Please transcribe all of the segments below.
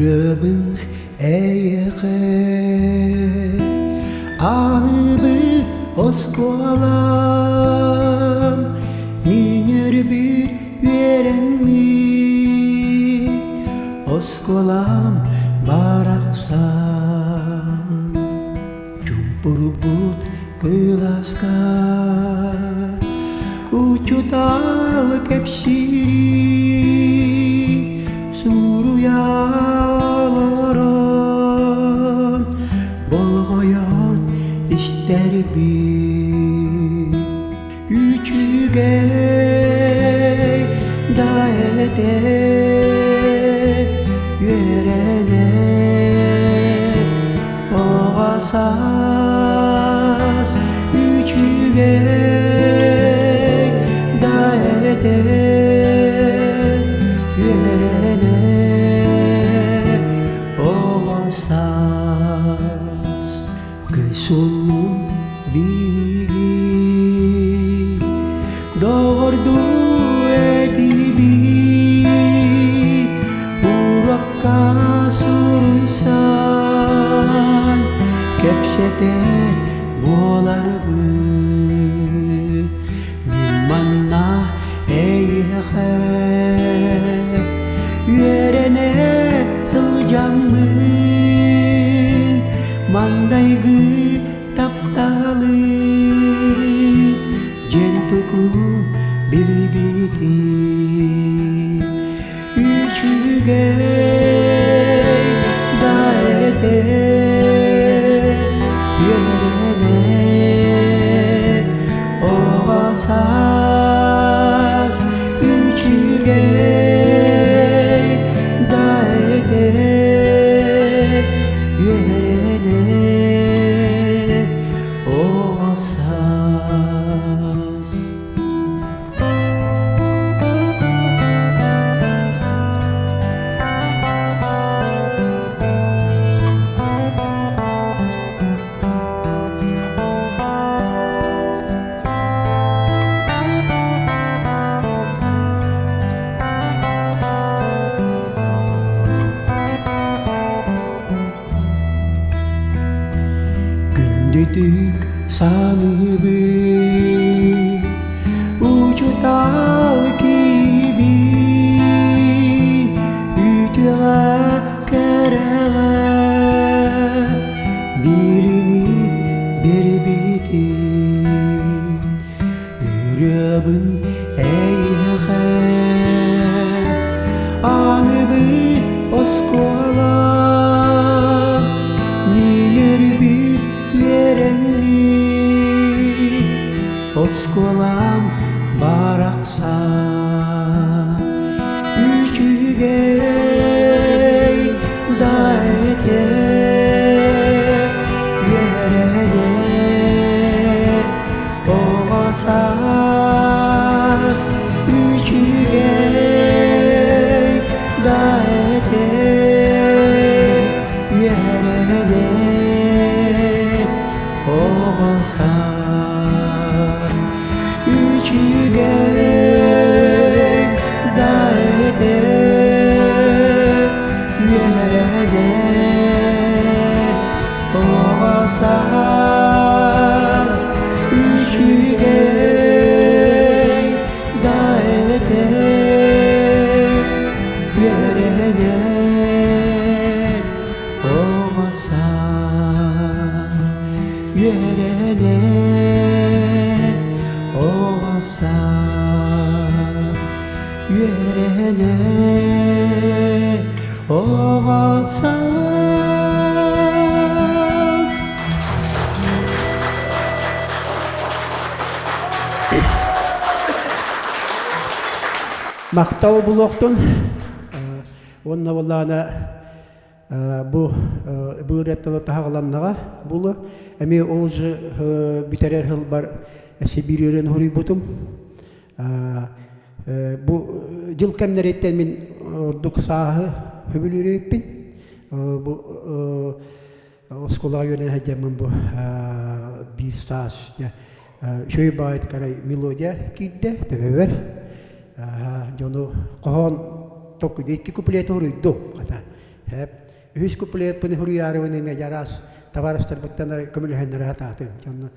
Ырыабын эйиэхэ аныыбы оскуолам мин өрбүт үөрэммит оскуолам барахсан чуумпурбут кылааска учутал кэпсиирин суруйа олорон болҕойон истэрбин үчүгэй да этэ үөрэнэ оҕо саас үчүгэй да этэ үөрэнэ оҕо саас Кысыллым биһиги доҕордуу этибит Уракка суруйсан кэпсэтэр буоларбыт Мин манна эйиэхэ үөрэнэ сылдьаммын Мандайгы тапталы дьэн тугу билбитим Үчүгэй да этэ үөрэнэ оҕо саас үчүгэй да этэ үөрэнэ оҕо саас. Күндүтүк саныыбын учутал киибин үтүөҕэ кэрэҕэ билини биэрбитин ырыабын эйиэхэ аныгы оскуола миинэрбит үөрэнни оскуолам барахсан үчүгэй да этэ үөрэнэ Оҕо саас үчүгэй да этэ үөрэнэ оҕо саас үчүгэй да этэ үөрэнэ оҕо саас үчүгэй да этэ үөрэнэ оҕо саас үөрэнэ оҕо саас үөрэнэ оҕо саас. Махтал булуохтун уонна буоллаҕына бу быырыаттан таһаҕаланнаҕа булу эмиэ ол же бүтэрэр сылбар Сибиир үөрэн хоруйбутум. Бу дьыл кэмнэриттэн мин ордук сааһы хөбүлүүрүппүн. Бу оскуолаҕа үөрэнэ сылдьаммын бу биир саас үчүгэй баайыт карай мелодия киирдэ төбөбөр. Дьону хоһоон токуйда икки куплеты уруйдум хата. Хэп. Үһүс куплеппын суруйаарыбын эмиэ дьараас табаарыстарбыттан көмөлөһөннөрө сатаатым. Дьонно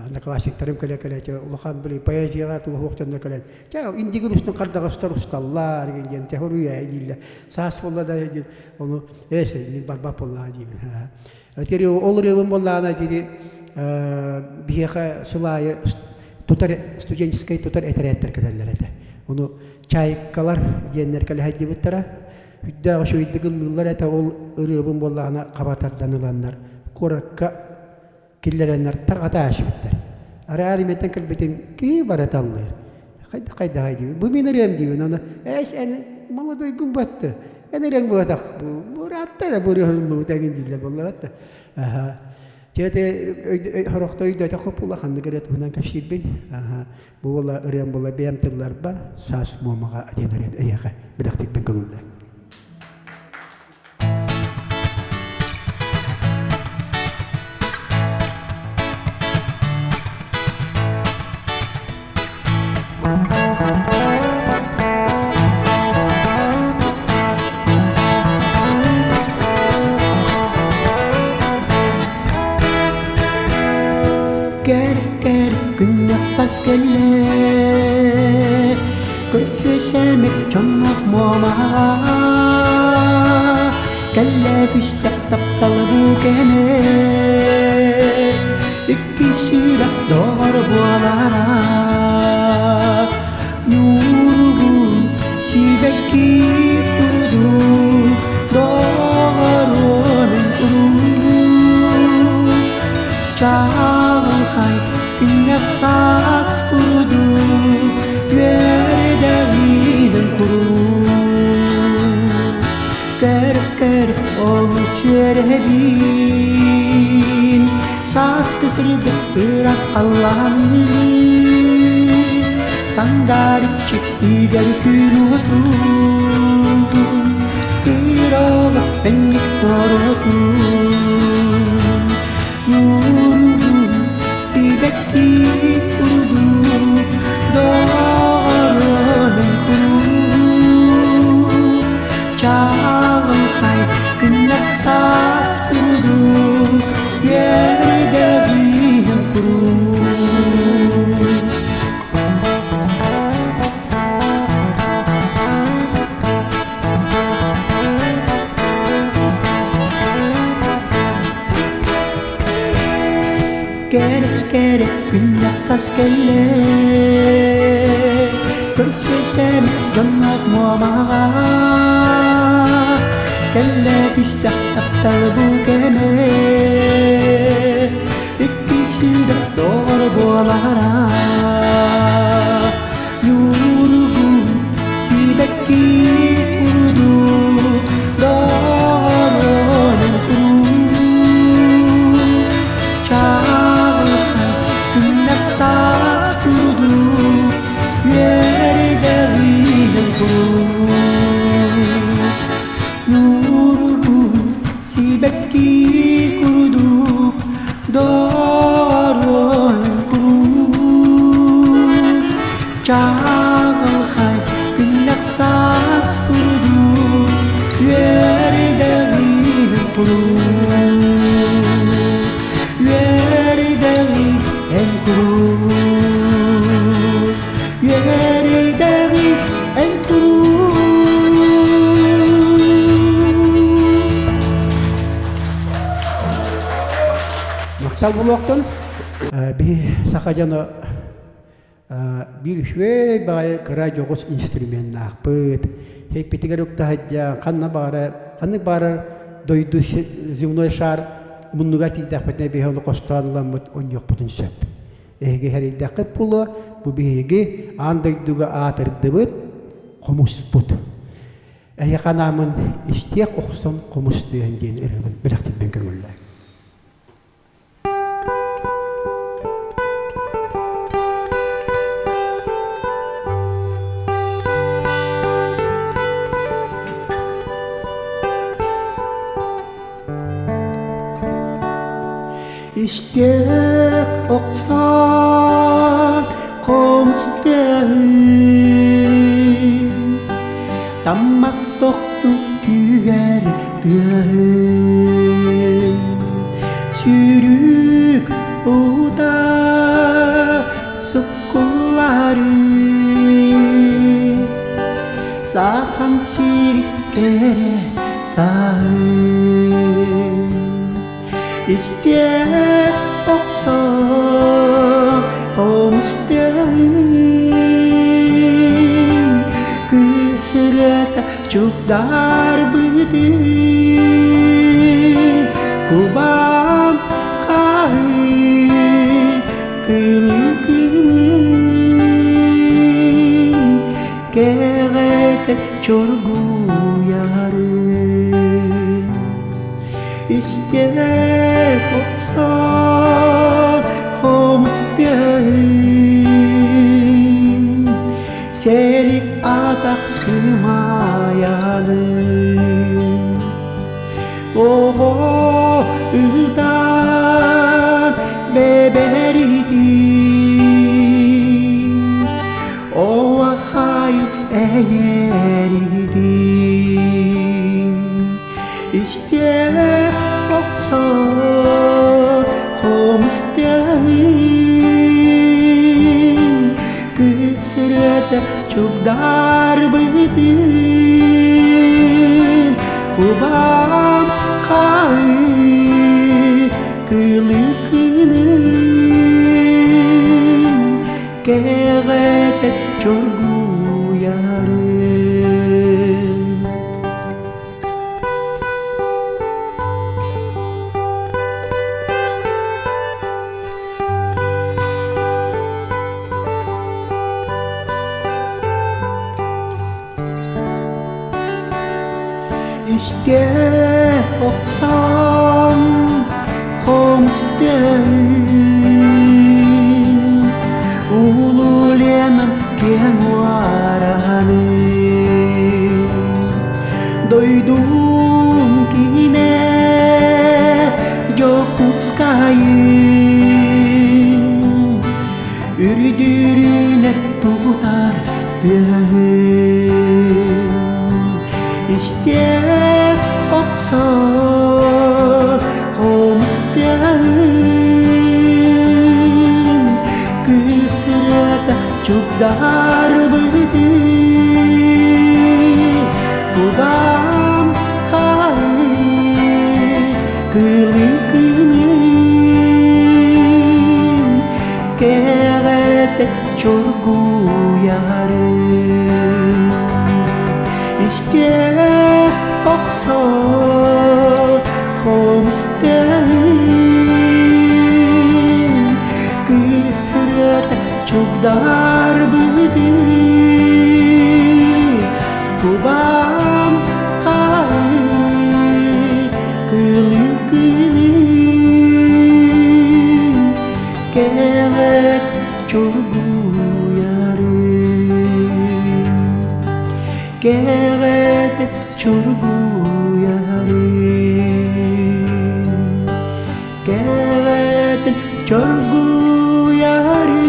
одноклассниктарым кэлэ-кэлэ улахан били поэзияҕа туоһуох дьонно кэлэн чэ индигир устун хардаҕастар усталлар диэн те хоруйа дииллэр саас буолла да диэн ону ээ мин барбат буоллаа диибин Тири ол ырыабын буоллаҕына дири биһиэхэ сыл аайы тутар студенческай тутар этэрээттэр кэлэллэр этэ. Ону чайкалар диэннэр кэлэ сылдьыбыттара. Үрдээх үчүгэйдик ыллыыллар этэ ол ырыабын буоллаҕына хаба тардан ыланнар куоракка киллэрэннэр тарҕата аашыбыттар. Араар имэттэн кэлбитим киһи бара таллыыр. Хайда хайдаһай диибин. Бу мин ырыам диибин. Оны эш эн молодойгун батты. Эн ырыаҥ буотах. Бу ыраатта да бу ырыа эҥин дииллэр буоллаҕат да. Чэте хорохто өйдөтө хопула ханнык ырыа туһунан кэпсиирбин. Бу буола ырыам буола бэйэм тылларбар саас муомаҕа диэн ырыан эйиэхэ бэлэхтиирбин көҥүллэ. Кэр-кэр күннэх сас кэллэ, Көрсүө сэмик дьонноох муомаҕа Кэллэ түстэк тапталы бу кэмэ Икки сүрэх доҕор буолара Ньургун сибэкки курдук доҕоруон куруук Чаҕылхай күннэх саас курдук үөрдэҕинэн куруук Көр-көр олус үөрэбин Сааскы сырдык ыраас халлааныгын Сандаарыччы күүгэр күн уотун Кыраҕа пэнник норуотун Ньургун сибэкки курдук доҕорун куруук Чаҕылхай күннэх саас курдук үөрдэҕинэн куруук. Кэрэ-кэрэ күннэх сас кэллэ, Көрсүсэм дьонноох муомаҕа. Кэллэ түстэх таптал бу кэмэ, Икки сүрэх доҕор буолара. Ньургун сибэкки курдук доҕорун куруук чаҕылхай күннэх саас курдук үөрдэҕинэн куруук Ньургун сибэкки курдук доҕорун куруук чаҕылхай күннэх саас курдук үөрдэҕин куруук үөрдэҕин эн куруук үөрдэҕин эн куруук. Махтал буолуохтун. Биһи саха дьоно биир үчүгэй баҕайы кыра дьоҕус инструменнаахпыт. Эппитигэр уктаһыдьа ханна баҕарар, ханнык баҕарар дойду земной шар муннугар тиийдэхпитинэ биһи ону хостоон ыламмыт онньуохпутун сөп. Эһиги хэрийдэххит буолуо, бу биһиги аан дойдуга аатырдыбыт хомуспут. Эһиэхэ анааммын истиэх охсон хомус тыаһын диэн ырыабын бэлэхтирбин көҥүллээ. Истиэх охсон хомустыаһын Таммах тохту түгэр. тыаһын Сүүрүк уута суккуллары Сахан сир кэрэ саһын Истиэх охсон хомустыын Кыыс ырыата чугдарбытын Кубам хаһыы кылыкынын Кэҕэтэ чоргуйарын Истээх охсон хомустыын Сэлик атах сымайанын Оҕо ытан бэбэритин Оахай эйэритин Истиэх охсон хомустыын Кыыс ырыата чугдарбытын Кубам хаһыы кылыкынын Кэҕэтэ чоргуйарын. Истэ охсон хомустыын Улуу Ленам киэҥ уараһанын Дойдум киинэ Дьокуускайын Үрдүрүнэ тутар тыаһын Истиэх охсор хомус тыаһын Кыыс ырыата чугдарбытын Кубам хаһыы кылыкынын Кэҕэтэ чоргуйарын Истиэх охсор хомустарын Кыыс ырыата чугдарбытын Кубам хаһыы кылыкынын Кэҕэт чоргуйарын Кэҕэт чоргуйарын Кэҕэт чоргуйарын.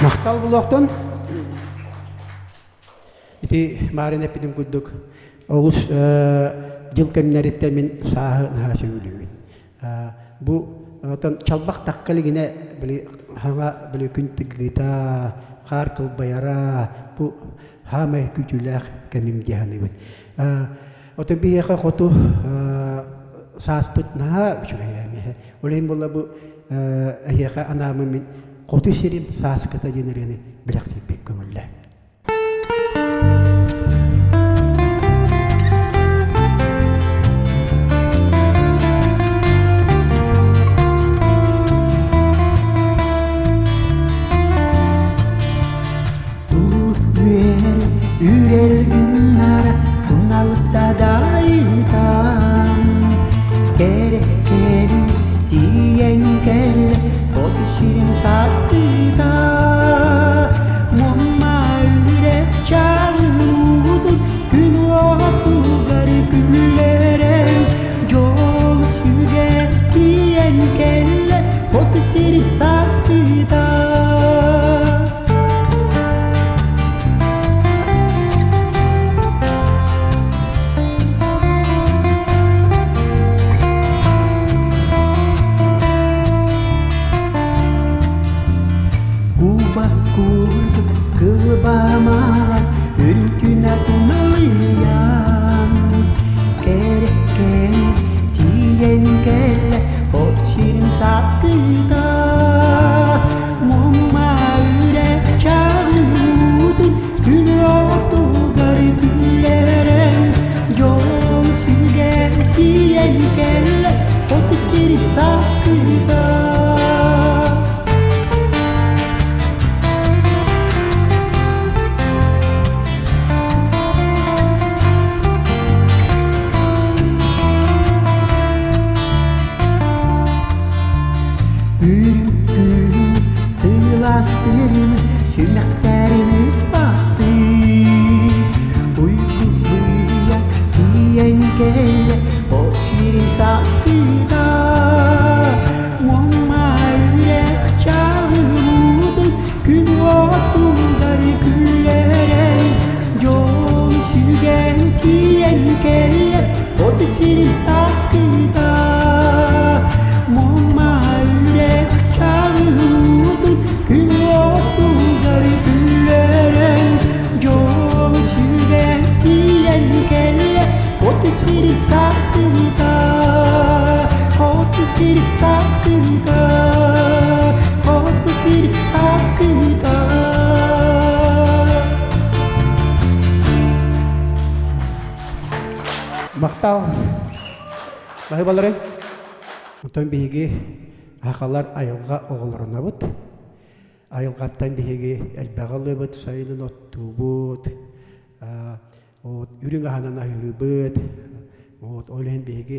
Махтал булуохтун. Ити маарин эппитим курдук олус дьыл кэмнэриттэн мин сааһы наһаа сөбүлүүбүн. Бу отон чалбах тахха илигинэ били хаҥа били күн тыгыыта, хаар кылбайара бу хаамай күүтүүлээх кэмим дии саныыбын. Отон биһиэхэ хоту сааспыт наһаа үчүгэй эмиэ. Ол иһин буолла бу эһиэхэ анааммын мин хоту сирим сааскыта диэн ырыаны бэлэхтиирбин көҥүллэ. Тур үөр үрэл гыннара туналыктадайытан Кэрэ кэри тиийэн кэллэ хоту сирин сааскыта. Муомма кэллэ от сирин сааскыта Муҥма үрэх чаҕылуутун күн уотугар күллэрэн дьол сүгэн тиийэн кэллэ от сирин сааскыта Муҥма үрэх чаҕылуутун күн уотугар күллэрэн дьол сүгэн тиийэн кэллэ от сирин сааскыта от сирин сааскыта от сирин сааскыта. Махтал. Баһыыбаларын. Онтон биһиги сахалар айылҕа оҕолорунабыт. Айылҕаттан биһиги элбэҕи ыллыбыт, сайынын оттуубут, вот, үрүҥ аһынан аһыыбыт, вот, ол иһин биһиги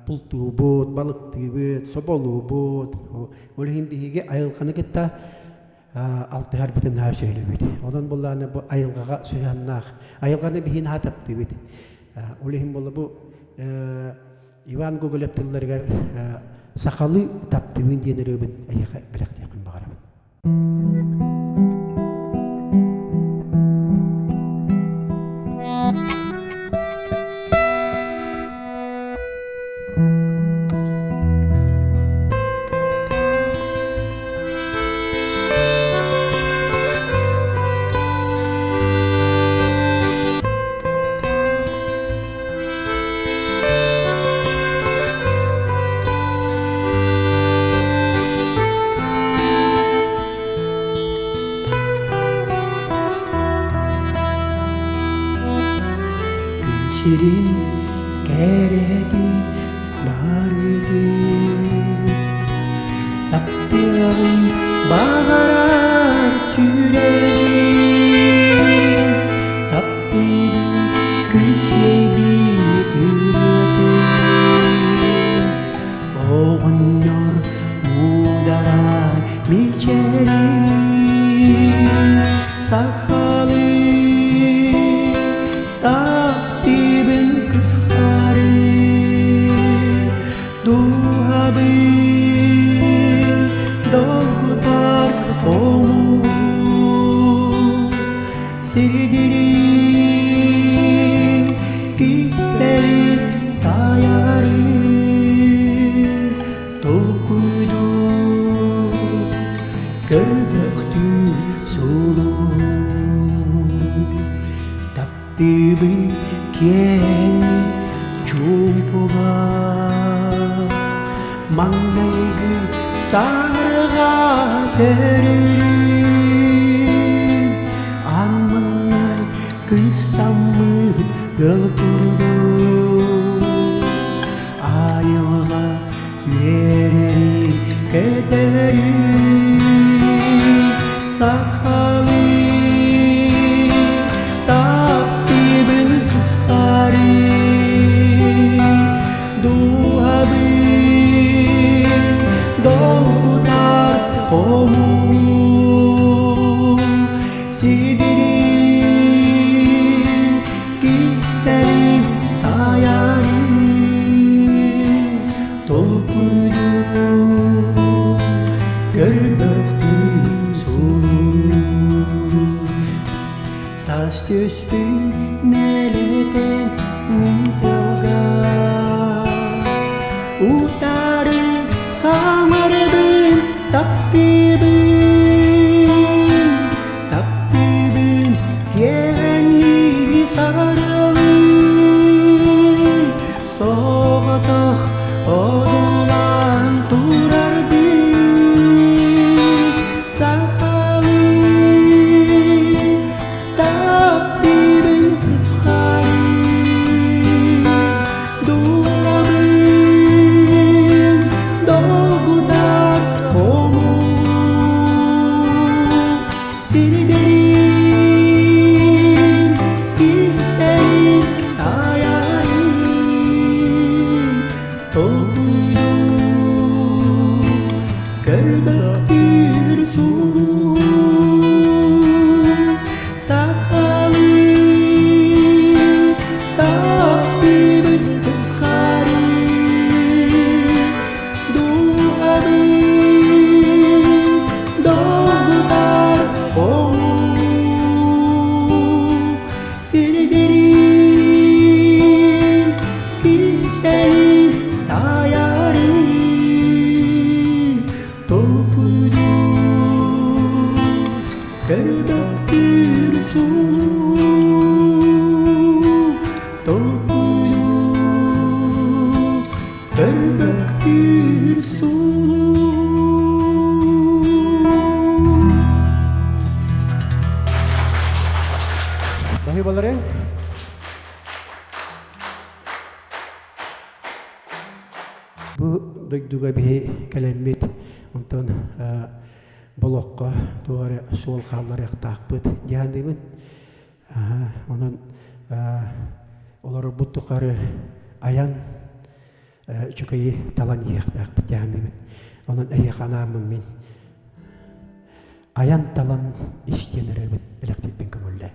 бултуубут, балыктыыбыт, соболуубут. Ол иһин биһиги айылҕаны кытта алтыһарбытын наһаа сөбүлүүбүт. Онон буллааны бу айылҕаҕа сыһыаннаах. Айылҕаны биһи наһаа таптыыбыт. Ол иһин буолла бу Иван Гоголев тылларыгар сахалыы таптыыбын диэн ырыабын эйиэхэ бэлэхтиэхпин баҕарабын. Күн сирин кэрэтин барытын таптыаҕын баҕарар сүрэҕим таптыыбын күн ырыатын оҕонньор муударай мичээрин сахалыы таптыыбын кысхары дууһабын долгутар хомуур сирдирин кистэлин таайарын толкуйдуур көрбөхтүү сулуу таптыыбын киэҥ чуумпуга маҥнайгы саҥарга төрүүрүн аан маҥнай кыстаммыт ыал курдук айылҕа үөрэри көтөрүн сахалыы таптыыбын кысхары дууһабын долгутар хомуур сидирин кистэлин таайарын толкуйдуур көрбөхтүү сулуу саас түстүн мэлитэн мин тылга утары хаамарбын таптыыбын таптыыбын киэҥҥи сарылыы соҕотох одуулаан турарбын сахалыы таптыыбын кысхайыы дууһабын Толкуйдуур, өлбөктүүр суолу. Баһыыбаларыҥ. Бу дойдуга биһи кэлэммит, онтон болоххо туох эрэ суол хаалларыахтаахпыт дьаһаныыбын. Онон олорорбут тухары айан үчүгэйи талан иһиэхтээхпит дьаһаныыбын. Онон эһиэхэ анааммын мин айан талан ис диэн эрэбин бэлэхтиирбин көҥүллээ.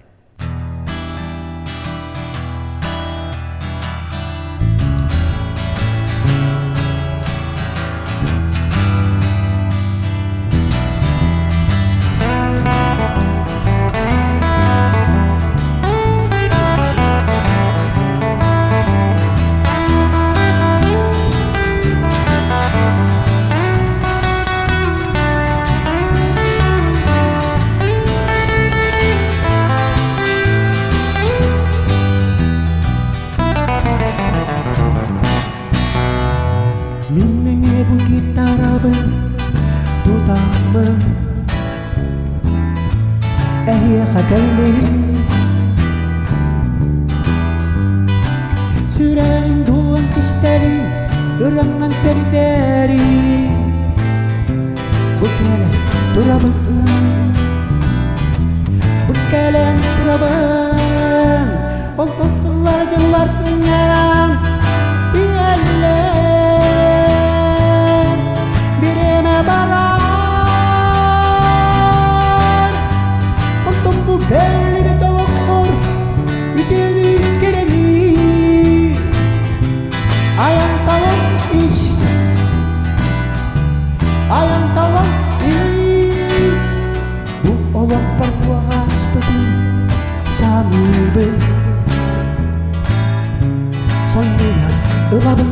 Мин эмиэ бу гитарабын тутаммын Эһиэхэ кэллим Сүрэҕиҥ дуон кистэлин ырыаҥҥан тэрдээри Бу кэлэн турабын Бу кэлэн турабын Онтон сыллар дьыллар күннэрэн Иэллэр бириэмэ барар Онтон бу кэллибит олохтор үтүөнү кэрэни Айан талан ис Айан талан ис Бу олохпор туоҕаспытын саныыбын Сонньуйан ылабын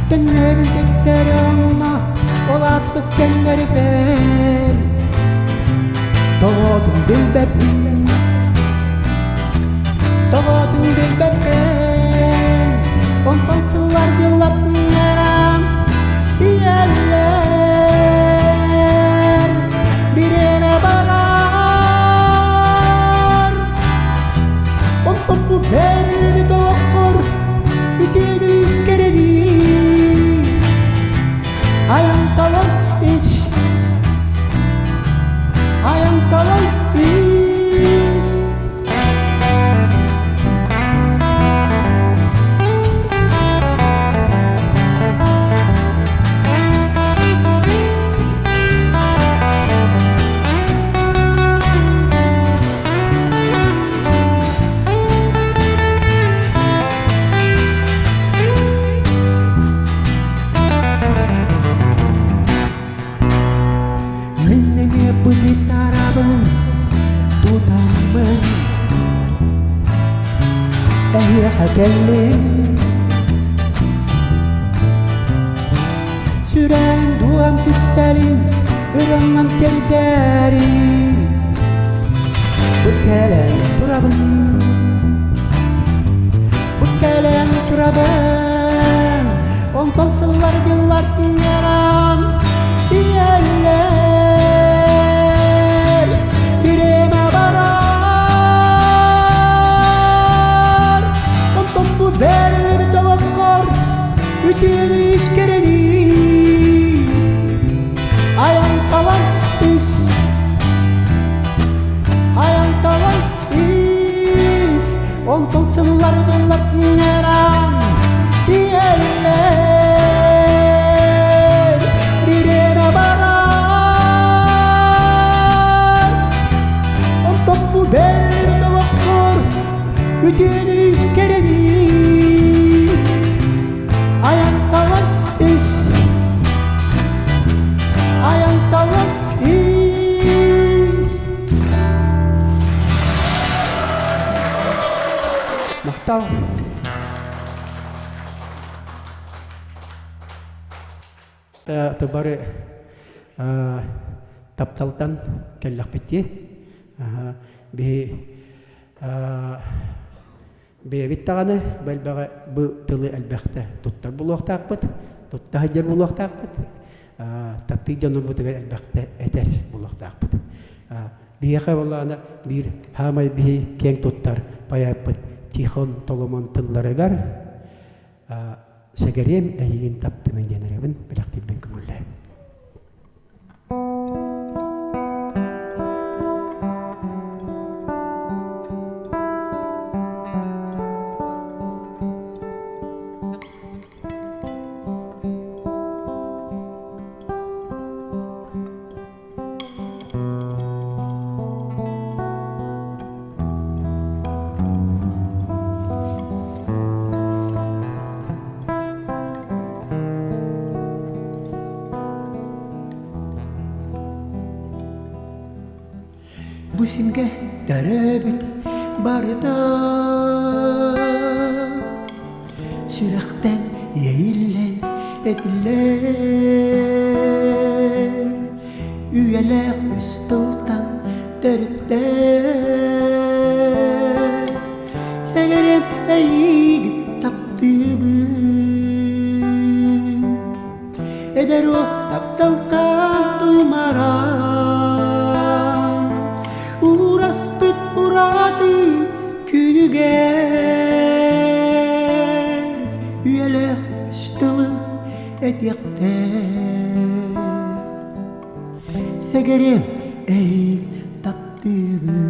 Төннөбүн төттөрү онно ол ааспыт кэмнэрбэр Тоҕоотун билбэппин Тоҕоотун билбэппин Онтон сыллар дьыллар күннэрэн Иэллэр бириэмэ барар Онтон бу бэриллибит олоххор үтүөнү кэрэни Айан талан ис Айан талан ис Мин эмиэ бу гитарабын тутаммын Эһиэхэ кэллим Сүрэҕим дуом кистэлин ырыаҥҥан кэрдээри Бу кэлэн турабын Бу кэлэн турабын Онтон сыллар дьыллар күннэрэн Иэллэр бириэмэ барар Онтон бу бэриллибит олоххор үтүөнү кэрэни Айан талан ис Айан талан ис Онтон сыллар дыллар күннэрэн Иэллэр бириэмэ барар Онтон бу бэриллибит олоххор үтүөнү кэрэни Айан талан ис Айан талан ис Махтал. Бары тапталтан кэллэхпит дии. Биһи Бэйэбит даҕаны бу элбэҕи бу тылы элбэхтэ туттар буолуохтаахпыт, тутта сылдьар буолуохтаахпыт, таптыыр дьоннорбутугар элбэхтэ этэр буолуохтаахпыт. Биһиэхэ буоллаҕына биир хаамай биһи киэҥ туттар поэппыт Тихон Толомон тылларыгар «Сэгэриэм эйигин таптымын» диэн ырыабын бэлэхтиирбин көҥүллээ. Бу сиргэ төрөөбүт барыта сүрэхтэн иэйиллэн этиллэр үйэлээх үс тылтан төрүттээх Сэгэрим эйиигин таптыыбын Эдэр уол тапталтан туймаран Уураспыт ураты күнүгэр Үйэлээх үс тылы этиэхтээх Сэгэрим эйиигин таптыыбын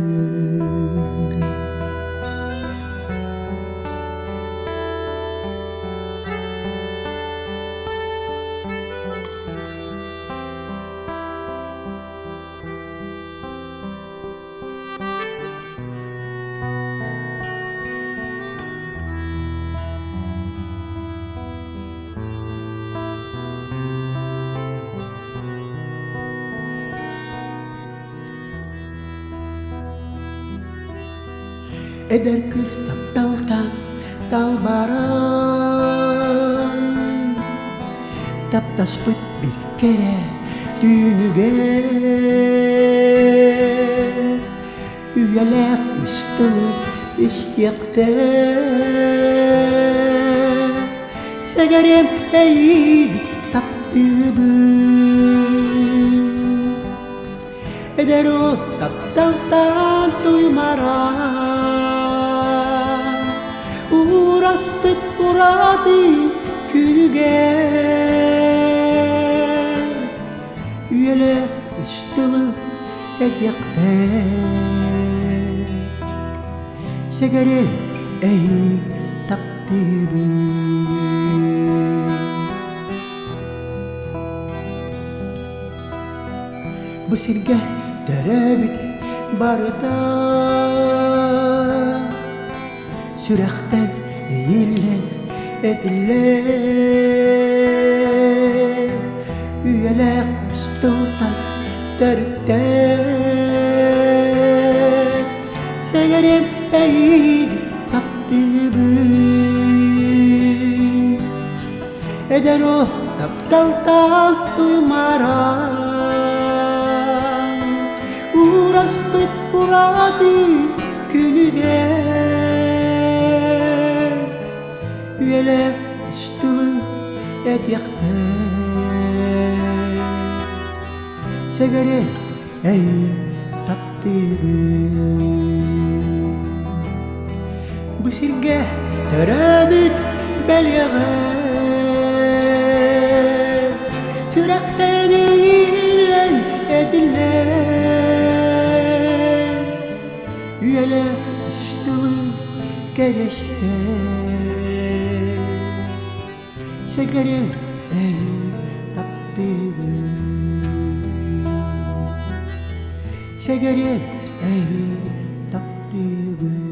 Эдэр кыыс тапталтан талбаран Таптаспыт бир кэрэ түүнүгэр Үйэлээх үс тылы истиэхтэр Сэгэрим эйиигин таптыыбын Эдэр уол тапталтан туймаран Уураспыт ураты күнүгэр Үйэлээх үс тылы этиэхтэр Сэгэри эйиигин таптыыбын Бу сиргэ төрөөбүт барыта Сүрэхтэн ииллэн этиллэр Үйэлээх үс тылтан төрүттээх Сэгэрим эйиигин таптыыбын Эдэр уол тапталтан туймаран Уураспыт ураты күнүгэр Үйэлээх үс тылы этиэхтэр Сэгэри эйиигин таптыыбын Бу сиргэ төрөөбүт бэлиэҕэ Сүрэхтэн ииллэн этиллэр Үйэлээх үс тылы кэрэстэр Сэгэри эйиигин таптыыбын Сэгэри эйиигин таптыыбын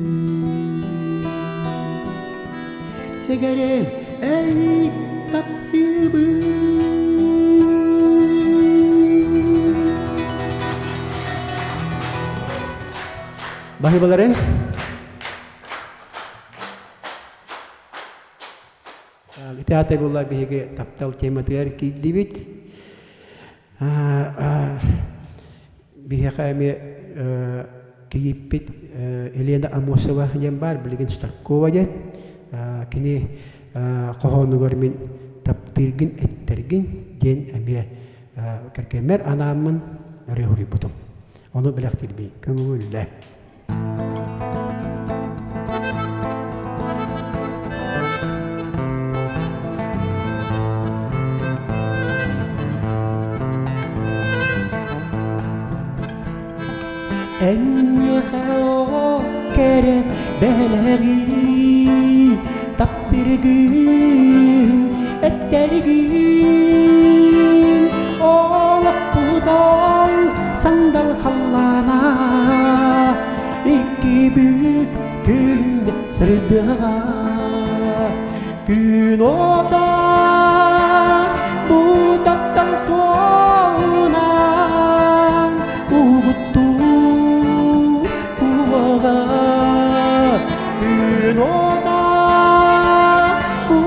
Сэгэри эйиигин таптыыбын Баһыыбаларын Ити аата буолла биһиги таптал тематыгар киирдибит. Биһиэхэ эмиэ Кийииппит Елена Амосова диэн баар, билигин Старкова диэн. Кини хоһоонугар мин таптыыргын эттэргин диэн эмиэ кэргэммэр анааммын ырыа суруйбутум. Ону бэлэхтиирбин көҥүллэ. Эн миэхэ оҕо кэрэ бэлэҕин таптыргын эттэргин олохпутал сандал халлаана икки бүк күн сырдыга күн ота бу таптал суолунан угуттуу куоҕа күн ота бу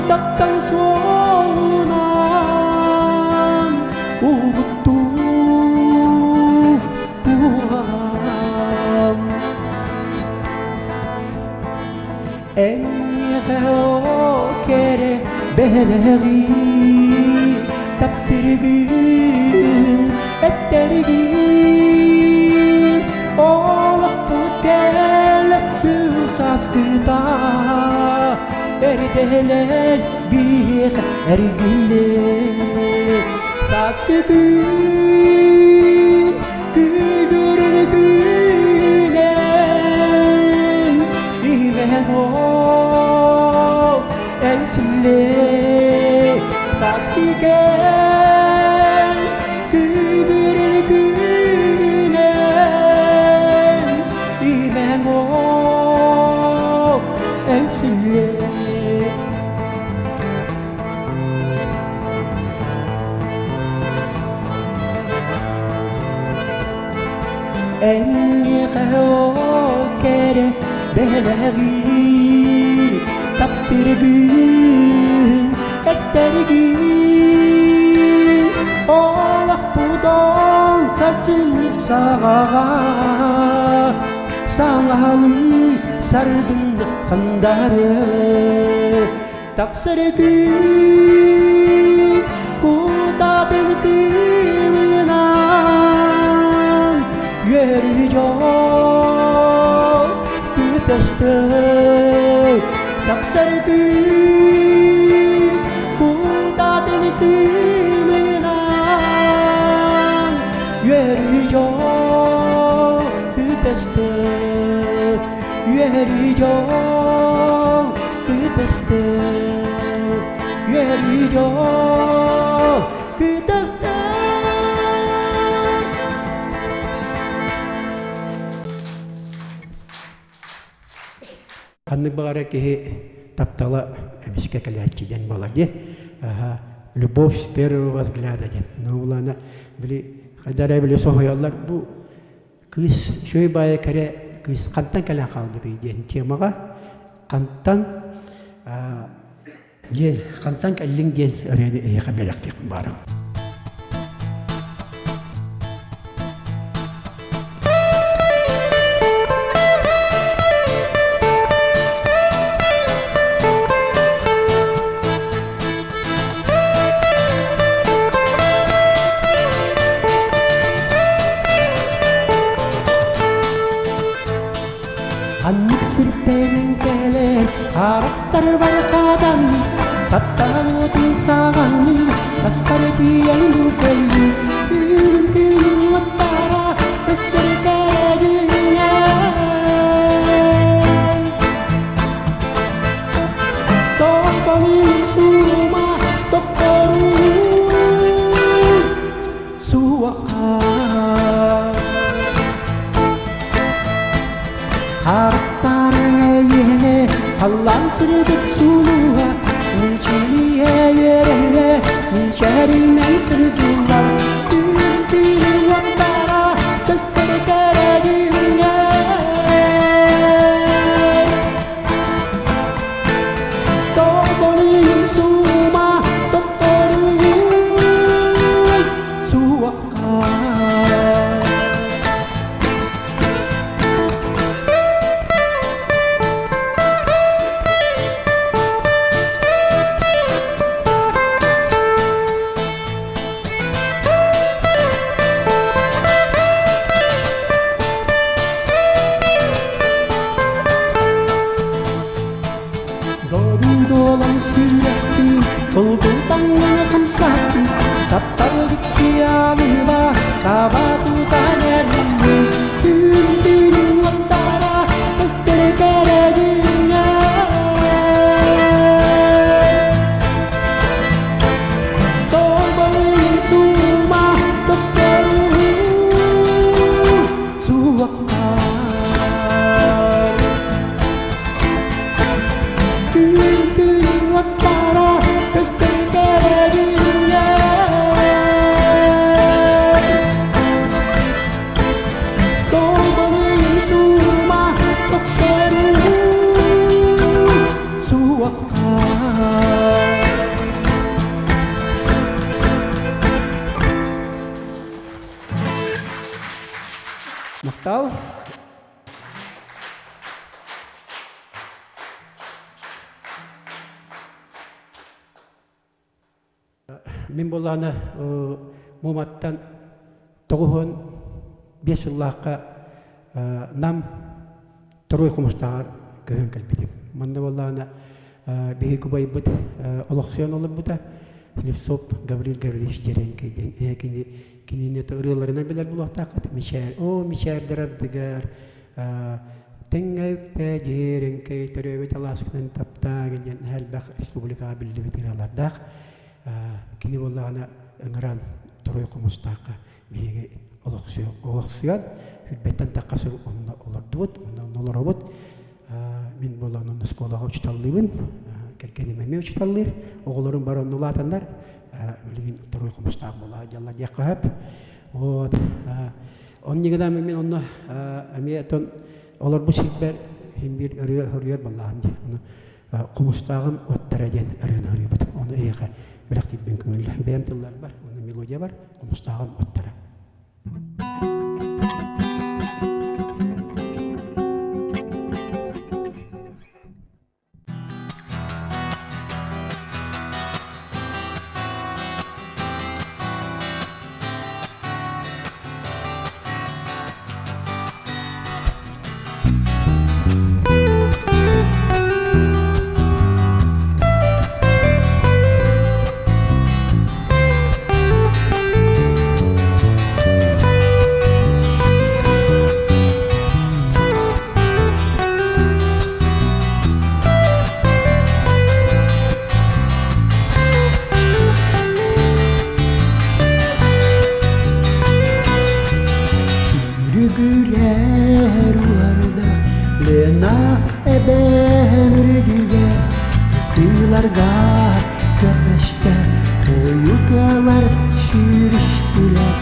таптал суолунан угуттуу куоҕам Эйиэхэ кэрэ бэлэҕи таптыыргын эттэргин олохпут кэлэппү сааскыта эрдэлэн биһиэхэ эргиллэ сааскы күн күйгүрүн күүнэн имэн ол эҥсиллэ сааскы кэм күйгүрүн күүнэн имэн ол эҥсиллэ. Эйиэхэ кэрэ бэлэҕи таптыргын эттэргин олохпутон сарсын саҕаҕа саҥалыы саргын сандары тахсар күн кутатын кыымынан үөрүү дьол кытастык тахсар күн кутатын кыымынан үөрүү дьол кытастык үөрүү дьол кытастык үөрүү дьол кытастык. Ханнык баҕара киһи таптала эмискэ кэлээччи диэн буолар дии. Любовь с первого взгляда диэн. Ну, улаана били хайда эрэ били соһуйаллар бу Кыыс үчүгэй баайа кэрэ кыыс хантан кэлэн хаалбытый диэн темаҕа хантан диэн хантан кэллиҥ диэн ырыаны эйиэхэ бэлэхтиэхпин баарым. Ханнык сиртэн кэлэр харахтар байхадан таптаан уотун саҕан таспар тиийэн кэллим күнүм күнүм уоттара көстөр кэрэ дьүһүнэн Тохтолун суума тохторун суохха Харахтарыҥ эйиэнэ халлаан сырдык сулуһа мичилийэ үөрэ мичээринэн сырдыллар түүн-түүн уоттара көстөр кэрэ дьүһүҥҥэ. Тобонун суума топторун суохха. Махтал. Мин буоллаҕына Муоматтан 95 сыллаахха Нам Торуой Хомустааҕар көһөн кэлбитим. Манна буоллаҕына биһиги убайбыт олохсуйан олорбута Слепцов Гаврил Гаврильевич Деренкэй диэн кини кинини ырыаларынан билэр буолуохтааххыт Мичээр оо мичээрдэр ардыгар тэҥҥэ үктээ Дьиэрэҥкэй төрөөбүт алааскынан таптаа диэн элбэх республикаҕа биллибит ырыалардаах кини буоллаҕына ыҥыран Торуой Хомустаахха биһиги олохсуйан сүүрбэттэн тахха сыл онно олордубут онно олоробут мин буолан онно оскуолаҕа учууталлыыбын кэргэним эмиэ учууталлыыр оҕолорум бары онно улаатаннар билигин Торуой Хомустаах буола дьаллар диэххэ сөп вот оннигынан мин онно эмиэ тон олорбут сирбэр син биир ырыа хоруйар баллаһым дии ону Хомустааҕым уоттара диэн ырыаны хоруйбут ону эйиэхэ бэлэхтиирбин көҥүл бэйэм тылларбар уонна мелодия бар Хомустааҕым уоттара Үрүгүрэр улардах Лена эбэм үрдүгэр Кытыыларга көрмөстөр Хойуталар сүүрүстүлэр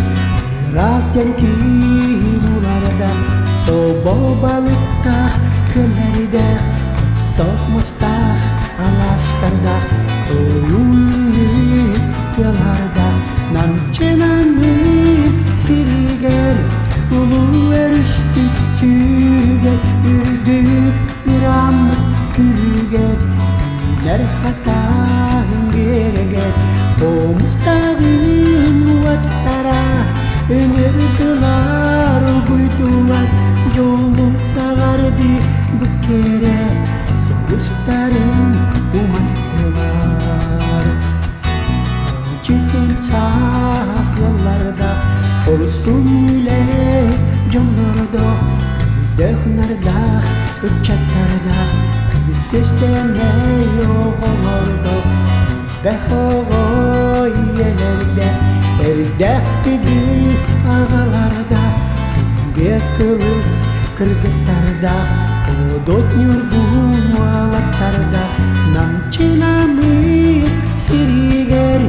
Ыраах дьэҥкир уларда Собо балыктаах көллэрдээх Оттоох мастаах алаастардаах Ойууннуур тыалардаах Намчынаммыт сиригэр Улуу өрүспүт сүүрүгэр Үрдүк мырааммыт күлүгэр Үүнэр хатааһын биэрэгэр Хомустааҕын уоттара Ыҥырдылар угуйдулар Дьолун саҕардыы бу кэрэ Сулустарын уматтылар Читин саахлаларда Хорсун үлэ дьоннордоох Көрдөөх нардаах ыччаттардаах Көмүс оҕолордоох Элбэх оҕо ийэлэрдэ Эрдээх тигии аҕалардаах Күндү кылыс кыргыттардаах Одот ньургун уолаттардаах Намчынамыт сиригэр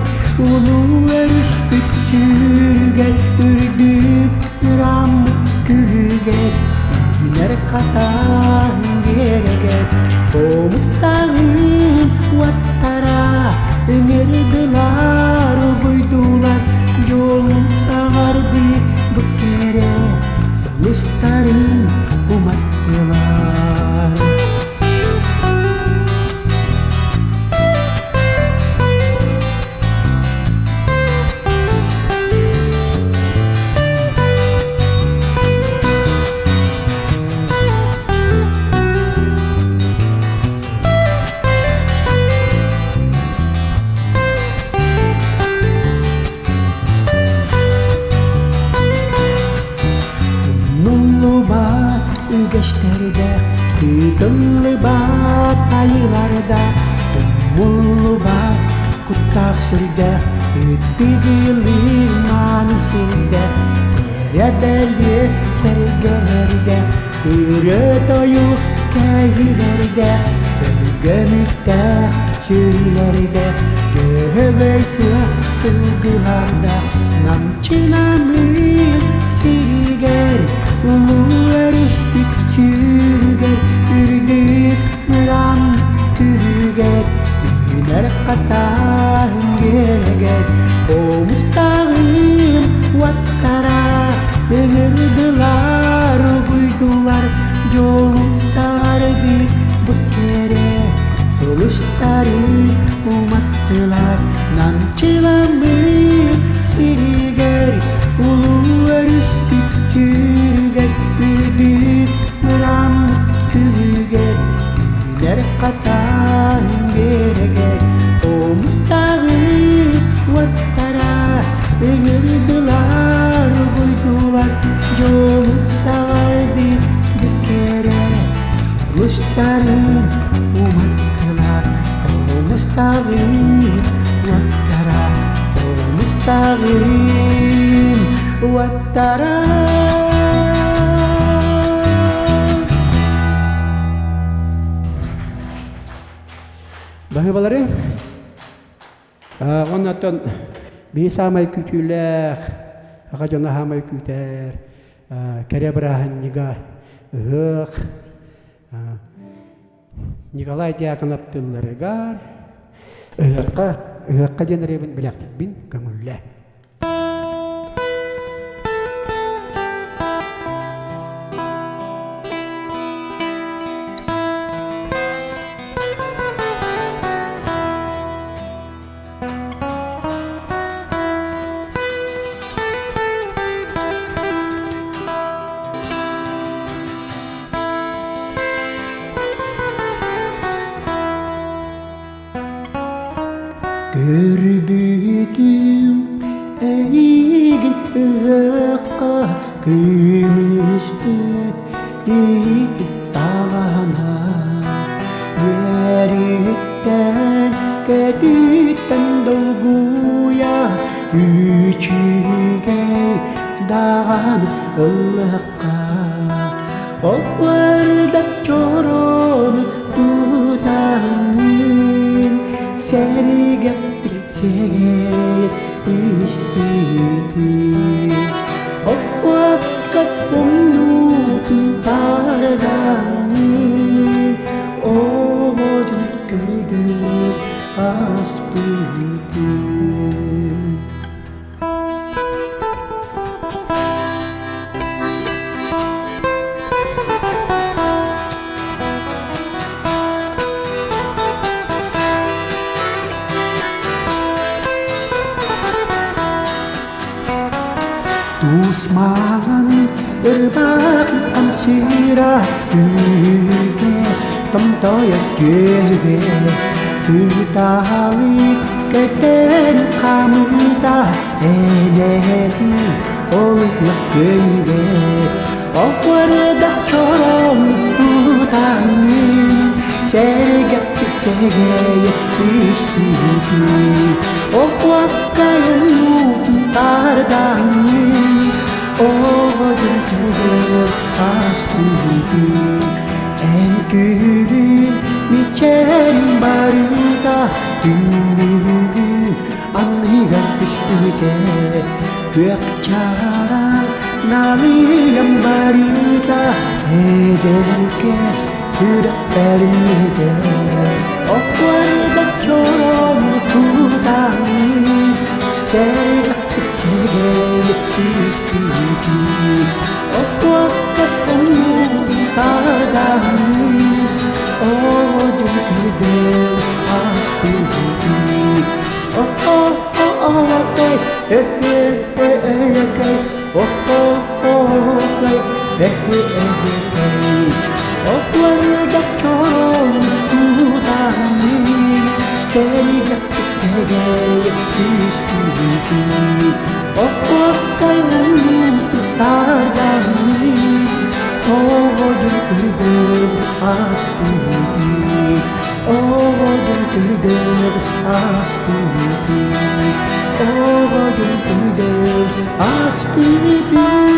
Улуу өрүспүт сүүрүгэр Үрдүк ыраммыт күлүгэр Үүнэр хатаан биэрэгэр Хомустааҕын уоттара Ыҥырдылар угуйдулар Дьолун саҕардыы бу кэрэ Сулустарын уматтылар Умнуллубат үгэстэрдэ, тыытыллыбат айыыларда, умуллубат куттаах сүрдээх, ытыгылыыр мааны сирдэ, кэрэ бэлиэ сэргэлэрдэ, ырыа-тойук кэһиилэрдэ, өлгөмүттээх сүрүлэрдэ, дьөһөгөй сыа сылгыларда, намчынамыыр сиригэр, улуу өрүспүт сүүрүгэр, үрдүк мыраан күрүгэр, үүнэр хатааһын биэрэгэр, хомустааҕым уоттара, ыҥырдылар. Дьолун саҕардыы бу кэрэ сулустары уматтылар намчыламмыт сиригэр улуу өрүспүт сүүрүгэр үрдүк ыраммыт күлүгэр үүнэр хатан биэрэгэр хомустааҕы уоттара ыҥырдылар угуйдулар дьолун саҕардыы бүккэрэ Устарын уматтылар хомустааҕын уоттара хомустааҕын уоттара. Баһыыбаларыҥ Оннотон биһи саамай күүтүүлээх, аҕа дьоно саамай күүтэр кэрэ бырааһынньыга ыһыах Николай Дьяконов тылларыгар ыһыахха ыһыахха диэн ырыабын билэхтикпин көҥүллээ. Көрбүтүм эйигин ыһыахха күнүспүт ити саҕана үөрүүттэн көтүүттэн долгуйа үчүгэй даҕаны ыллахха Оҕуордах чорону тутаҥҥын сэргэхтик сэгэр истиитин Оҕуокка умнуутун тардаҥҥын оҕодьун көрдүк аспытын. Тусмаан ырбаах амсыыра түүгэ томтойо түөгэ Сыытаалы көтөн хаамыыта энэти олук күнгэ Оҕуорда чороон тутаҥҥын сэргэхтик сэгэйэ түспүтүн Оҕуоккайын тардаҥҥын оҕодун тугу астыытын Эн күлүн мичээрин барыта түннүгүн анныгар түспүтэ күөх чараҥ налыйан барыта эдэргэ сүрэхтэриннэ Окуорда чорону тутаҥҥын сэргэхтик сэгэйэ түспүтүн Окуокка Оҕодун көрдөр ааспыты, оҕодун көрдөр ааспыты, оҕодун көрдөр ааспыты.